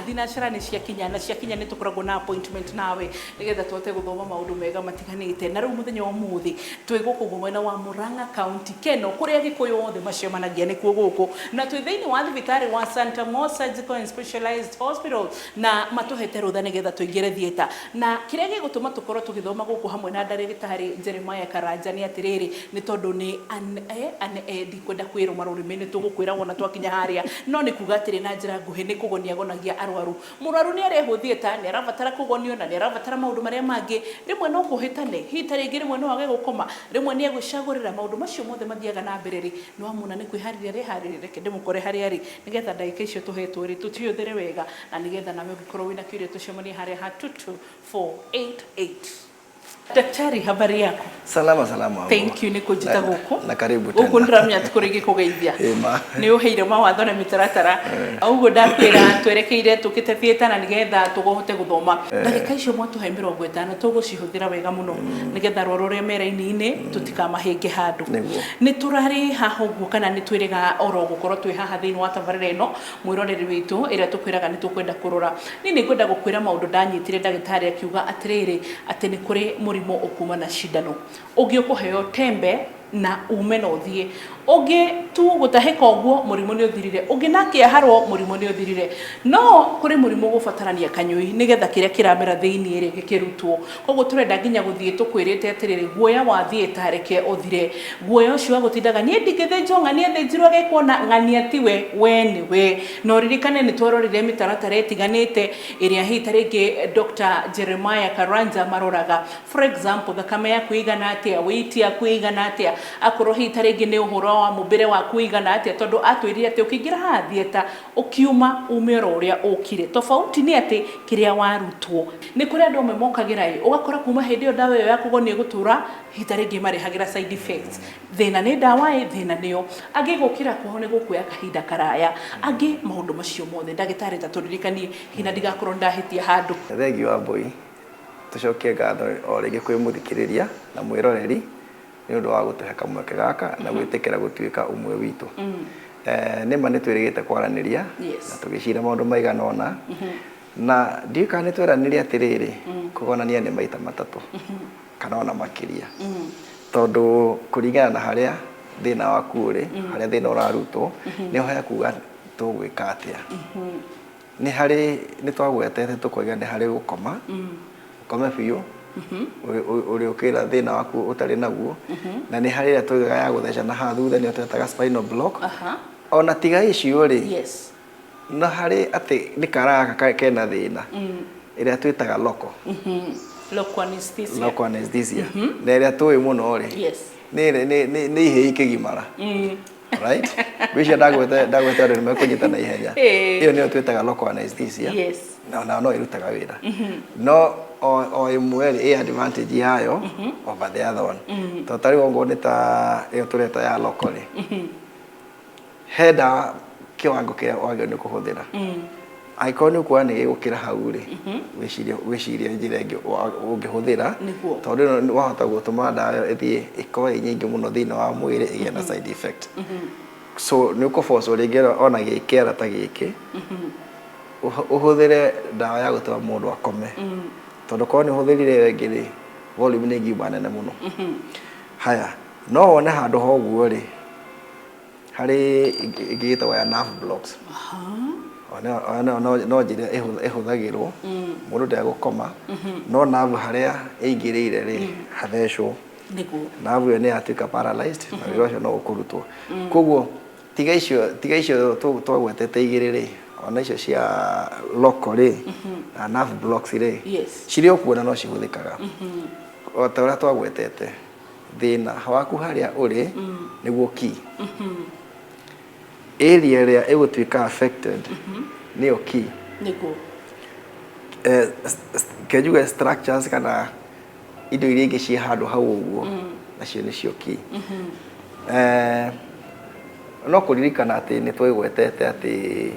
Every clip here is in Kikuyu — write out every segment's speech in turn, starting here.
Thinacara nĩ ciakinya, na ciakinya nĩ tũkoragwo na appointment nawe nĩgetha tũhote gũthoma maũndũ mega matiganĩte. Na rĩu mũthenya wa ũmũthĩ twĩ gũkũ ũguo mwena wa Murang'a County, Keno, kũrĩa Gĩkũyũ othe macemanagia nĩkuo gũkũ, na twĩ thĩinĩ wa thibitarĩ wa Santa Mo Surgical and Specialized Hospital, na matũhete rũtha nĩgetha tũingĩre theatre. Na kĩrĩa gĩgũtũma tũkorwo tũgĩthoma gũkũ hamwe na ndagĩtarĩ Jeremiah Karanja nĩ atĩrĩrĩ, nĩ tondũ nĩ an, eh, an, eh, ndikwenda kwĩrũma rũrĩmĩ, nĩ tũgũkwĩra wona twakinya harĩa, no nĩ kuga atĩrĩ na njĩra nguhĩ, nĩ kũgonia agonagia arwaru. Mũrwaru nĩ arehwo theatre, nĩ arabatara kũgonio na nĩ arabatara maũndũ marĩa mangĩ, rĩmwe no kũhĩtane, hihi ta rĩngĩ rĩmwe no age gũkoma, rĩmwe nĩ egwĩcagũrĩra, maũndũ macio mothe mathiaga na mbere rĩ, nĩ wamwona nĩ kwĩharĩria areharĩria, reke ndĩmũkore harĩa arĩ, nĩgetha ndagĩka icio tũhetwo rĩ, tũcihũthĩre wega, na nĩgetha nawe ũngĩkorwo wĩna kĩũria tũcemanie harĩa ha 22488. Daktari, habari yako? Salama salama. Wangu. Thank you nĩ kũnjĩta Na- gũkũ. Na karibu tena. Gũkũ nĩndĩramenya ti kũrĩngĩ kũgeithia. Ĩma. Nĩ ũheire mawatho na mĩtaratara. Ũguo ndakwĩra twerekeire tũkĩte theatre na nĩgetha tũhote gũthoma. Ndagĩka icio mwatũhe 50 tũgũcihũthĩra wega mũno nĩgetha arwaru arĩa me raini-inĩ tũtikamahĩnge handũ. Nĩguo. Nĩ tũrarĩ haha ũguo kana nĩ twĩrĩga oro gũkorwo twĩ haha thĩinĩ wa tabarĩra ĩno mwĩroreri witũ ĩrĩa tũkwĩraga nĩ tũkwenda kũrora. Niĩ nĩ ngwenda gũkwĩra maũndũ ndanyitire ndagĩtarĩ akiuga atĩrĩrĩ, atĩ nĩ kũrĩ mũrimũ ũkuma na cindano. Ũngĩ ũkũheo tembe na ume na ũthiĩ. Ũngĩ tu gũtahĩka ũguo mũrimũ nĩ ũthirire. Ũngĩ na akĩaharwo mũrimũ nĩ ũthirire. No kũrĩ mũrimũ ũgũbatarania kanyũi nĩgetha kĩrĩa kĩramera thĩinĩ rĩ gĩkĩrutwo. Koguo tũrenda nginya gũthiĩ tũkwĩrĩte atĩrĩrĩ, guoya wa theatre reke ũthire. Guoya ũcio wa gũtindaga niĩ ndingĩthĩnjwo, ng'ania athĩnjirwo agĩkwo na ng'ania tiwe, we nĩwe. Na ũririkane nĩ twarorire mĩtaratara ĩtiganĩte ĩrĩa hihi ta rĩngĩ Doctor Jeremiah Karanja maroraga. For example, thakame yaku ĩigana atĩa, weight yaku ĩigana atĩa, akorwo hihi ta rĩngĩ nĩ ũhoro wa mũmbĩre waku ũigana atĩa, tondũ atwĩrire atĩ ũkĩingĩra haha theatre ũkiuma ume oro ũrĩa ũkire. Tofauti nĩ atĩ kĩrĩa warutwo. Nĩ kũrĩ andũ amwe mokagĩra ĩ, ũgakora kuma hĩndĩ ĩyo ndawa ĩyo ya kũgonia ĩgũtũra, hihi ta rĩngĩ ĩmarehagĩra side effects. Thĩna nĩ ndawa ĩ, thĩna nĩyo. Angĩ gũkĩra kwao nĩ gũkuoya kahinda karaya. Angĩ maũndũ macio mothe. Ndagĩtarĩ ta tũririkanie hihi na ndigakorwo nĩ ndahĩtia handũ. Thengiũ Wambũi, tũcokie ngatho o rĩngĩ kwĩ mũthikĩrĩria na mwĩroreri nĩ ũndũ wa gũtũhe kamweke gaka na gwĩtĩkĩra gũtuĩka ũmwe witũ. Nĩ ma nĩ twĩrĩgĩte kwaranĩria na tũgĩcira maũndũ maigana ũna. Na ndiũĩ kana nĩ tweranire atĩrĩrĩ, kũgonania nĩ maita matatũ kana ona makĩria. Tondũ kũringana na harĩa thĩna waku ũrĩ, harĩa thĩna ũrarutwo, nĩho hekuga tũgwĩka atĩa. Nĩ harĩ, nĩ twagwetete tũkoiga nĩ harĩ gũkoma, ũkome biũ, ũrĩũkĩra thĩna waku ũtarĩ naguo. Na nĩ harĩ ĩrĩa twaugaga ya gũtheca na haha thutha nĩyo twetaga spinal block. Ona tiga icio rĩ, no harĩ atĩ nĩ kara gaka kena thĩna, ĩrĩa twĩtaga local. Local anesthesia. Local anesthesia. Na ĩrĩa tũĩ mũno rĩ, nĩ nĩ ihĩĩ ikĩgimara. Right? Ngwĩciria ndagweta ndagweta andũ nĩ mekũnyita na ihenya. Ĩyo nĩyo twĩtaga local anesthesia. Na no ĩrutaga wĩra. No o ĩmwe rĩ, ĩ advantage yayo over the other one. Tondũ ta rĩu okorwo nĩ ta ĩyo tũreta ya local rĩ, he ndawa kĩwango kĩrĩa wagĩrĩirwo nĩ kũhũthĩra. Angĩkorwo nĩ ũkuona nĩ gĩgũkĩra hau rĩ, wĩcirie wĩcirie njĩra ĩngĩ ũngĩhũthĩra. Tondũ ĩno wahota gũtũma ndawa ĩyo ĩthiĩ ĩkorwo ĩ nyingĩ mũno thĩinĩ wa mwĩrĩ ĩgĩe na side effect. So nĩ ũkũbocwo rĩngĩ ona gĩkĩara ta gĩkĩ, ũhũthĩre ndawa ya gũtũma mũndũ akome. Tondũ korwo nĩ ũhũthĩrire ĩyo ĩngĩ rĩ, volume nĩ ĩngiuma nene mũno. Haya, no wone handũ ha ũguo rĩ, harĩ ĩngĩ ĩtagwo ya nerve blocks. Ona no njĩra ĩhũthagĩrwo, mũndũ ndegũkoma, no nerve harĩa ĩingĩrĩire rĩ, hathecwo. Nerve ĩyo nĩ yatuĩka paralyzed na wĩra ũcio no ũkũrutwo. Koguo tiga icio tiga icio twagwetete igĩrĩ rĩ, ona icio cia local rĩ, na nerve blocks rĩ, cirĩ o kuo na no cihũthĩkaga. O ta ũrĩa twagwetete, thĩna waku harĩa ũrĩ nĩguo key. Area ĩrĩa ĩgũtuĩka affected nĩyo key. Reke njuge structures kana indo iria ingĩ ciĩ handũ hau ũguo nacio nĩcio key. No kũririkana atĩ nĩ twĩgwetete atĩ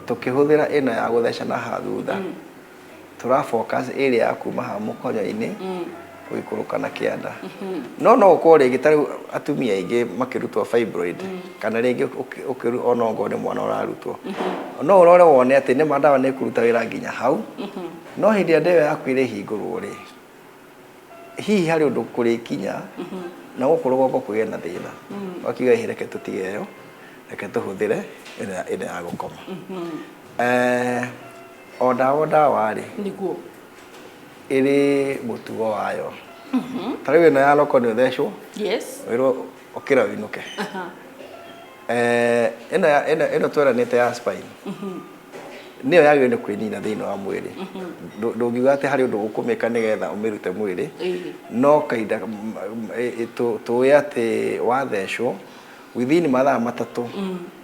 tũkĩhũthĩra ĩno ya gũtheca na haha thutha, tũra focus area ya kuma haha mũkonyo-inĩ. Gũikũrũka na kĩanda, no ũkorwo rĩngĩ ta rĩu atumia aingĩ makĩrutwo fibroid, kana rĩngĩ ona ongorwo nĩ mwana ũrarutwo, no ũrore wone atĩ nĩma ndawa nĩ ĩkũruta wĩra nginya hau, no hĩndĩ ĩrĩa ndawa yaku ĩrĩhingũrwo rĩ, hihi harĩ ũndũ kũrĩkinya na gũkũ rũgongo kũgĩe na thĩna, wakiuga, "Ĩhĩ, reke tũtige ĩyo, reke tũhũthĩre ĩno ya gũkoma." O ndawa o ndawa rĩ, ĩrĩ mũtugo wayo. Ta rĩu ĩno ya local nĩ ũthecwo, wĩrwo ũkĩra ũinũke. Ĩno tweranĩte ya spine nĩyo yagĩrĩirwo nĩ kwĩnina thĩinĩ wa mwĩrĩ. Ndũngiuga atĩ harĩ ũndũ ũkũmĩka nĩgetha ũmĩrute mwĩrĩ, no kahinda tũĩ atĩ wathecwo, within mathaa 3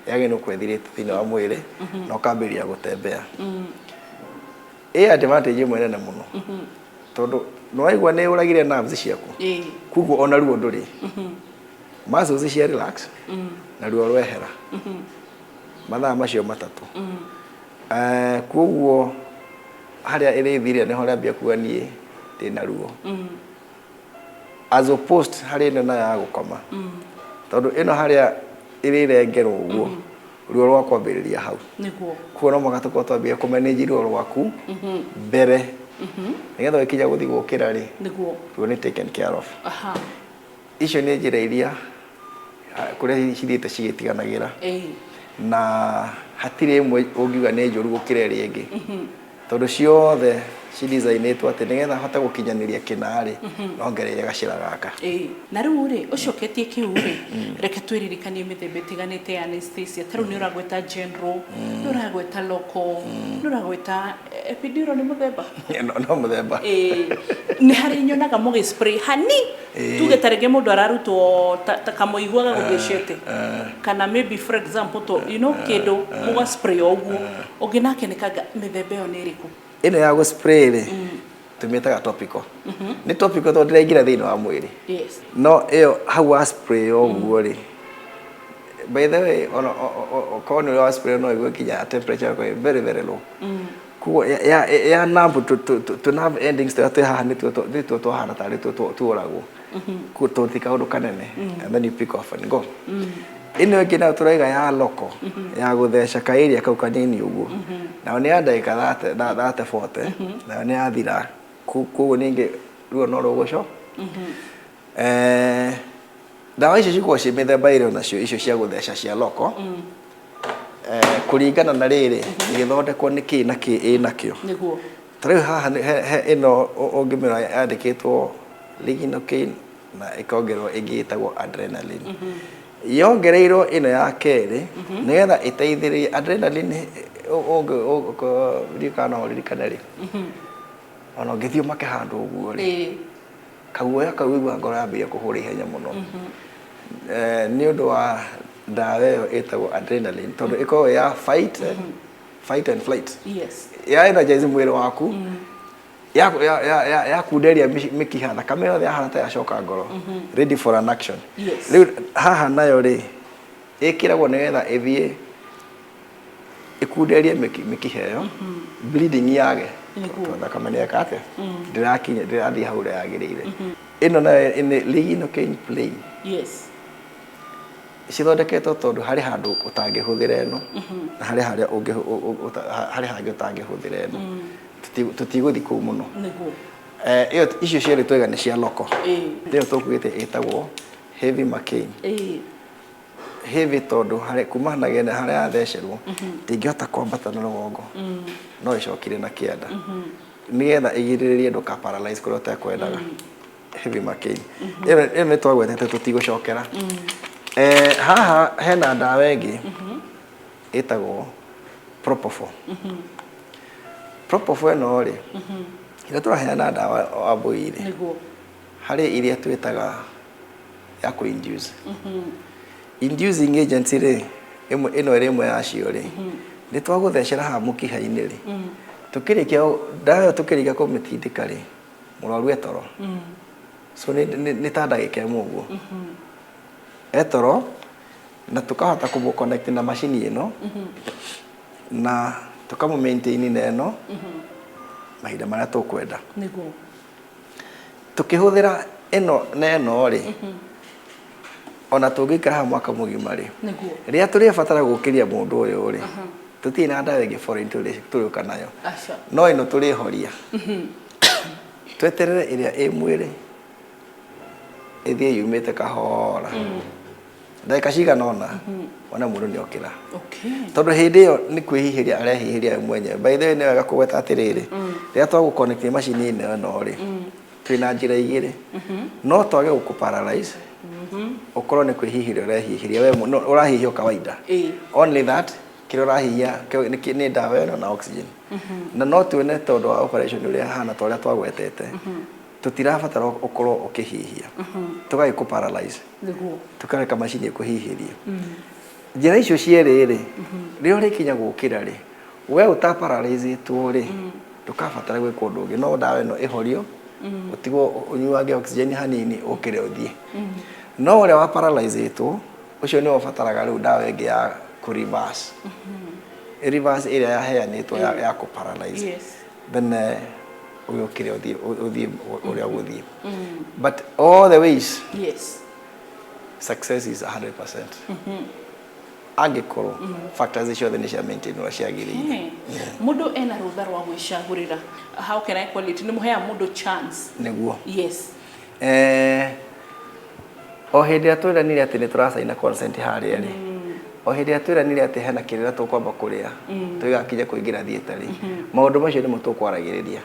yagĩrĩirwo nĩ gũkorwo ĩthirĩte thĩinĩ wa mwĩrĩ na ũkambĩrĩria gũtembea. Ĩ advantage ĩmwe nene mũno, tondũ nĩwaigua nĩ ũragire nerves ciaku, koguo ona ruo ndũrĩ, muscles cia relax na ruo rwehera mathaa macio 3. Koguo harĩa ĩrĩthire nĩho ũrambia kuga niĩ ndĩna ruo, as opposed harĩ ĩno nayo ya gũkoma, tondũ ĩno harĩa ĩrĩrengerwo ũguo, ruo rwa kwambĩrĩria hau. Koguo no mũhaka tũkorwo twambie kũmanage ruo rwaku mbere, nĩgetha ũgĩkinya gũthiĩ gũkĩra rĩ, ruo nĩ taken care of. Icio nĩ njĩra iria kũrĩa cithiĩte cigĩtiganagĩra, na hatirĩ ĩmwe ũngiuga nĩ njũru gũkĩra ĩrĩa ĩngĩ, tondũ ciothe cidesignĩtwo atĩ nĩgetha hote gũkinyanĩria kĩna rĩ, no ngereire gacĩra gaka. Na rĩu rĩ, ũcoketie kĩu rĩ, reke twĩririkanie mĩthemba ĩtiganĩte ya anesthesia. Ta rĩu nĩ ũragweta general, nĩ ũragweta local, nĩ ũragweta epidural nĩ mũthemba. No mũthemba. Nĩ harĩ nyonaga mũgĩ spray hani, tuge ta rĩngĩ mũndũ ararutwo ta kamũigua gagũthecete, kana maybe, for example, to you know kĩndũ mũga spray o ũguo, ũngĩ nake nĩ kanga. Mĩthemba ĩyo nĩ ĩrĩkũ? Ĩno ya gũ spray rĩ, tũmĩtaga topical. Nĩ topical tondũ ndĩraingĩra thĩinĩ wa mwĩrĩ. No ĩyo hau wa spray o ũguo rĩ, by the way, ona okorwo nĩ ũrĩa wa spray, no ĩgue nginya temperature yakwa ĩ very very low. Koguo ya nerve, tũ nerve endings tũrĩa twĩ haha nĩtuo twahana tarĩ tuo tuoragwo. Koguo tũti kaũndũ kanene, and then you pick off and go. Ĩno ĩngĩ nayo tũraiga ya local, ya gũtheca ka area kau kanini ũguo, nayo nĩ ya ndagĩka 30, 40, nayo nĩ yathira. Koguo ningĩ ruo no rũgũco. Ndawa icio cikoragwo ciĩ mĩthemba ĩrĩ onacio, icio cia gũtheca cia local, kũringana na rĩrĩ ĩgĩthondekwo nĩ kĩ na kĩ ĩ nakĩo. Ta rĩu haha he ĩno ũngĩmĩrora yandĩkĩtwo lignocaine na ĩkongererwo ĩngĩ ĩtagwo adrenaline. Yongereirwo ĩno ya kerĩ nĩgetha ĩteithĩrĩrie adrenaline. Ndiũĩ kana no ũririkane rĩ, ona ũngĩthiĩ ũmake handũ ũguo rĩ, kaguoya kau ũiguaga ngoro yambĩrĩria kũhũra ihenya mũno. Nĩ ũndũ wa ndawa ĩyo ĩtagwo adrenaline, tondũ ĩkoragwo ya fight and flight, ya energize mwĩrĩ waku, ya kunderia mĩkiha thakame yothe yahana ta yacoka ngoro, ready for an action. Rĩu haha nayo rĩ, ĩkĩragwo nĩgetha ĩthiĩ ĩkunderie mĩkiha ĩyo, bleeding yage, tondũ thakame nĩ yeka atĩa, ndĩrakinya, ndĩrathiĩ hau ũrĩa yagĩrĩire. Ĩno nayo nĩ lignocaine plain. Cithondeketwo tondũ harĩ handũ ũtangĩhũthĩra ĩno na harĩ harĩa harĩ hangĩ ũtangĩhũthĩra ĩno. Tũtigũthiĩ kũu mũno. Ĩyo icio cierĩ twaiga nĩ cia local. Ĩyo tũkugĩte ĩtagwo heavy McCain. Heavy tondũ harĩ kuma na harĩa yathecerwo ndĩngĩhota kwambata na rũgongo, no ĩcokire na kĩanda nĩgetha ĩgirĩrĩrie ndũka paralyze kũrĩa ũtekwendaga. Heavy McCain ĩno nĩ twagwetete, tũtigũcokera. Haha hena ndawa ĩngĩ ĩtagwo propofol. Propofol ĩno rĩ, ĩrĩa tũraheana ndawa Wambũi rĩ, harĩ iria twĩtaga ya kũ induce, inducing agents rĩ, ĩmwe ĩno ĩrĩ ĩmwe yacio rĩ, nĩ twagũthecera haha mũkiha-inĩ rĩ, tũkĩrĩkia ndawa ĩyo, tũkĩrĩkia kũmĩtindĩka rĩ, mũrwaru etoro. So nĩ ta ndagĩka 1 ũguo etoro, na tũkahota kũmũ connect na macini ĩno na tũkamũ maintain na ĩno mahinda marĩa tũkwenda. Tũkĩhũthĩra ĩno na ĩno rĩ, ona tũngĩikara haha mwaka mũgima rĩ, Nĩguo. Rĩrĩa tũrĩbatara gũkĩria mũndũ ũyũ rĩ, tũtirĩ na ndawa ĩngĩ foreign tũrĩũka nayo. Aca. No ĩno tũrĩhoria, tweterere ĩrĩa ĩ mwĩrĩ ĩthiĩ yumĩte kahora, ndagĩka cigana ũna wona mũndũ nĩ okĩra. Tondũ hĩndĩ ĩyo nĩ kwĩhihĩria arehihĩria we mwenyewe. By the way, nĩ wega kũgweta atĩrĩrĩ, rĩrĩa twagũconnect macini-inĩ ĩno rĩ, twĩna njĩra igĩrĩ. No twage gũkũ paralyze, ũkorwo nĩ kwĩhihĩria ũrehihĩria we no, ũrahihia o kawaida. Only that kĩrĩa ũrahihia nĩ ndawa ĩno na oxygen. Na no tuone tondũ wa operation ũrĩa hana, ta ũrĩa twagwetete, tũtirabatara ũkorwo ũkĩhihia, tũgagĩkũ paralyze, tũkareka macini ĩkũhihĩrie. Njĩra icio cierĩ rĩ, rĩrĩa ũrĩkinya gũkĩra rĩ, we ũtaparalyzĩtwo rĩ, ndũkabatara gwĩka ũndũ ũngĩ, no ndawa ĩno ĩhorio, ũtigwo ũnyuange oxygen hanini, ũkĩre ũthiĩ. No ũrĩa wa paralyzĩtwo, ũcio nĩwe ũbataraga rĩu ndawa ĩngĩ ya kũ reverse, reverse ĩrĩa yaheanĩtwo ya kũ paralyze. Then ũgĩũkĩre ũthiĩ, ũthiĩ ũrĩa ũgũthiĩ. But all the ways, success is 100% angĩkorwo factors ciothe nĩ cia maintain ũrĩa ciagĩrĩire. Mũndũ ena rũtha rwa gwĩcagũrĩra, how can I call it, nĩ mũheaga mũndũ chance? Nĩguo. O hĩndĩ ĩrĩa twĩranire atĩ nĩ tũracaina consent harĩa rĩ, o hĩndĩ ĩrĩa twĩranire atĩ hena kĩrĩra tũkwamba kũrĩa tũgĩgakinya kũingĩra theatre rĩ, maũndũ macio nĩmo tũkwaragĩrĩria.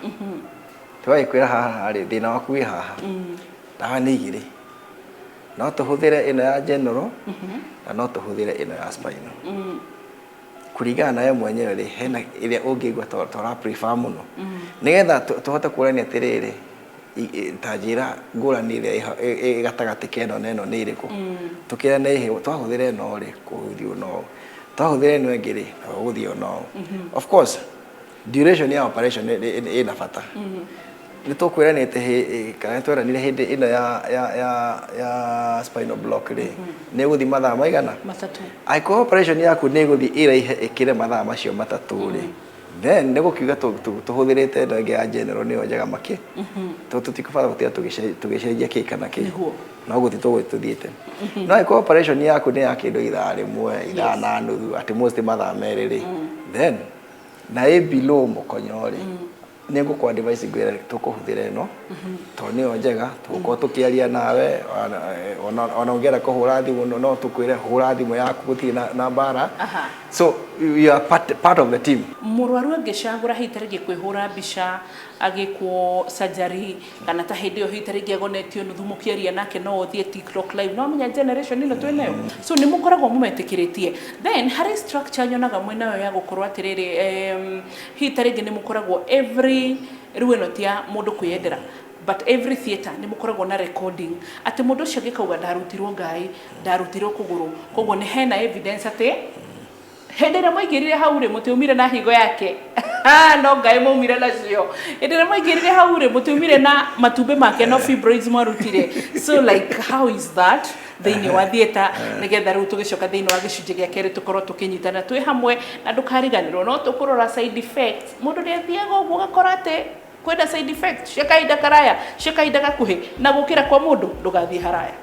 Tũgagĩkwĩra haha rĩ, thĩna waku wĩ haha, ndawa nĩ igĩrĩ, no tũhũthĩre ĩno ya general na no tũhũthĩre ĩno ya spinal. Kũringana nawe mwenyewe rĩ, hena ĩrĩa ũngĩigua ta ũra prefer mũno, nĩgetha tũhote kuonania atĩrĩrĩ, ta njĩra ngũrani ĩrĩa ĩ gatagatĩ ka ĩno na ĩno nĩ ĩrĩkũ. Tũkĩrane ĩhĩ, twahũthĩra ĩno rĩ, kũgũthiĩ ũũ na ũũ, twahũthĩra ĩno ĩngĩ rĩ, gũgũthiĩ ũũ na ũũ. Of course duration ya operation ĩna bata. Nĩ tũkwĩranĩte kana nĩ tweranire hĩndĩ ĩno ya spinal block rĩ, nĩ ĩgũthiĩ mathaa maigana? 3. Angĩkorwo operation yaku nĩ ĩgũthiĩ ĩraihe ĩkĩre mathaa macio 3 rĩ, then nĩ gũkiuga tũhũthĩrĩte ĩno ĩngĩ ya general nĩyo njega makĩ, tondũ tũtikũbatara gũtinda tũgĩcenjia kĩ kana kĩ. No gũthiĩ tũgũthiĩ tũthiĩte. No angĩkorwo operation yaku nĩ ya kĩndũ ithaa 1, ithaa na nuthu, at most mathaa 2 rĩ, then na ĩ below mũkonyo rĩ, nĩ ngũkũ advice ngwĩre tũkũhũthĩra ĩno tondũ nĩyo njega, tũgũkorwo tũkĩaria nawe, ona ũngĩenda kũhũra thimũ no tũkwĩre hũra thimũ yaku, gũtirĩ na mbara. So you are part of the team. Mũrwaru angĩcagũra hihi ta rĩngĩ kwĩhũra mbica agĩkwo surgery, kana ta hĩndĩ ĩyo hihi ta rĩngĩ agonetio nuthu mũkĩaria nake, no ũthiĩ TikTok live, no amenya generation ĩno twĩ nayo, so nĩ mũkoragwo mũmetĩkĩrĩtie. Then harĩ structure nyonaga mwĩnayo ya gũkorwo atĩrĩrĩ, hihi ta rĩngĩ nĩ mũkoragwo every, rĩu ĩno ti ya mũndũ kwĩyendera, but every theatre nĩ mũkoragwo na recording atĩ mũndũ ũcio angĩkauga ndarutirwo ngai, ndarutirwo kũgũrũ, koguo nĩ hena evidence atĩ hĩndĩ ĩrĩa mwaingĩrire hau rĩ, mũtiumire na higo yake, no ngai maumire nacio. Hĩndĩ ĩrĩa mwaingĩrire hau rĩ, mũtiumire na matumbĩ make, no fibroids mwarutire. So like, how is that thĩinĩ wa theatre, nĩgetha rĩu tũgĩcoka thĩinĩ wa gĩcunjĩ gĩa kerĩ tũkorwo tũkĩnyitana twĩ hamwe, na ndũkariganĩrwo no tũkũrora side effects. Mũndũ nĩ athiaga ũguo ũgakora atĩ kwĩna side effects cia kahinda karaya, cia kahinda gakuhĩ, na gũkĩra kwa mũndũ. Ndũgathiĩ haraya.